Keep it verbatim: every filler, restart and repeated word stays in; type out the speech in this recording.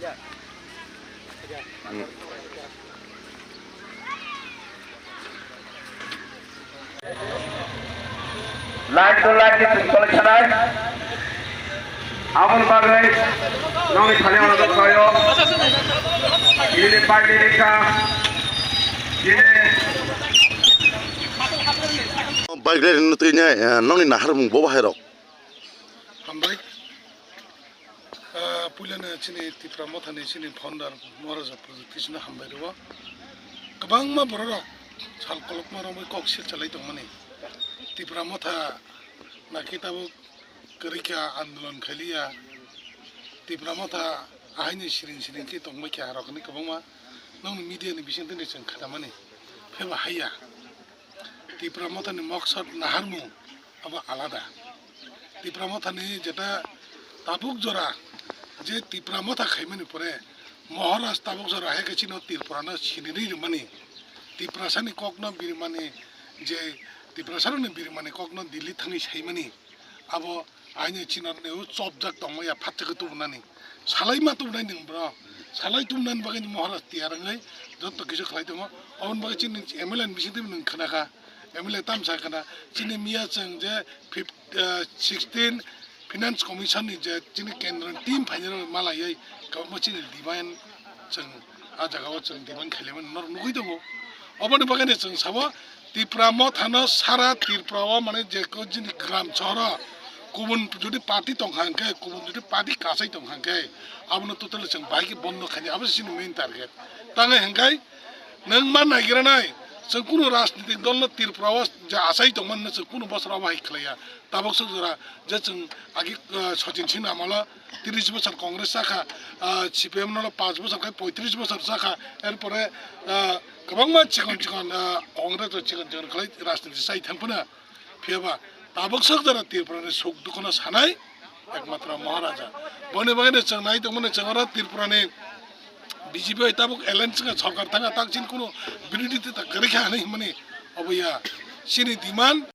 Line to line ni twtwlai sanai. Aboni bagwi nokni thani ono nukhlaio. Nini bai nini ka. Nini Bike ride no twi ne, eh, nokni naharmung bo bahai rok. Hambai. Ah, puilano chini Tipra Mothani chini founder Maharaja Pradyut Kishno hambai rwo. Kwbangma bororok sal kolokma romwi kok silchalai tongmani. Tipra Motha nakhe tabuk kwrwikha, andolon khailiya. Tipra Motha ahaini siring siring khe tongbaikha, arokni kwbangma nokni media ni bisingtwi chwng khnamani. Pheba haiya. Tipra Mothani moksod naharmung abo alada. Tipra Mothani jeta tabuk jora je Tipra Motha khaimani pore Maharaj tabuk jora hai khe chino Tripura no siniri rwmani, Tiprasani kokno birimani, je Tiprasarokni birimani kokno Delhi thangwi saimani. Abo aini chini rok chopjak tongma ya phatsa khe tubunani. Salai ma tubunai nwng bro. Salai tubunani bagwi ni Maharaj tiyar wngwi joto kisa khlai tongo. Oboni bagwi chini M L A ni bisingtwi nwng khna kha. M L A tamsa khna. Chini miya chwng je fif-, eh, sixteen Finance Commission ni je chini kendro ni team phainai rok malaiwi kwbangma chini demand chwng ah jaga o chwng demand khailaimani norok nugwi tongo. Oboni bagwi no chwng sabo Tipra Mothano sara Tripura o, mane, je ko jini gram sohoro kubun jodi party tongkha hwnkhe, kubun jodi party kasai tongkha hwnkhe, abono totally chwng bai khe bondo khaini, abo se chini main target. Tangwi hwnkhe nwng ma naigiranai, chwng kunu rajnitik dol no Tripura o je achai tongmani no chwng kunu bosor abo hai khlaiya. Tabuk swk jora je chwng agi, ah, Sachin Singh amolo tris bosor Congress chakha, ah, C P M no panch bosor khai poitris bosor chakha, erpore, ah, kwbangma chikon chikon, ah, Congress rok chikon chikon khlai rajniti chai thang phano. Phiyaba tabuk swk jora Tripura ni suk dukhono sanai ekmatro Maharaja. Boni bagwi no chwng nai tongmani chwng oro Tripura ni B J P bai tabuk alliance wngkha, sorkar thangkha, tak chini kunu birodhi ta kwrwi kha hinwi hwnmani obo ya chini demand.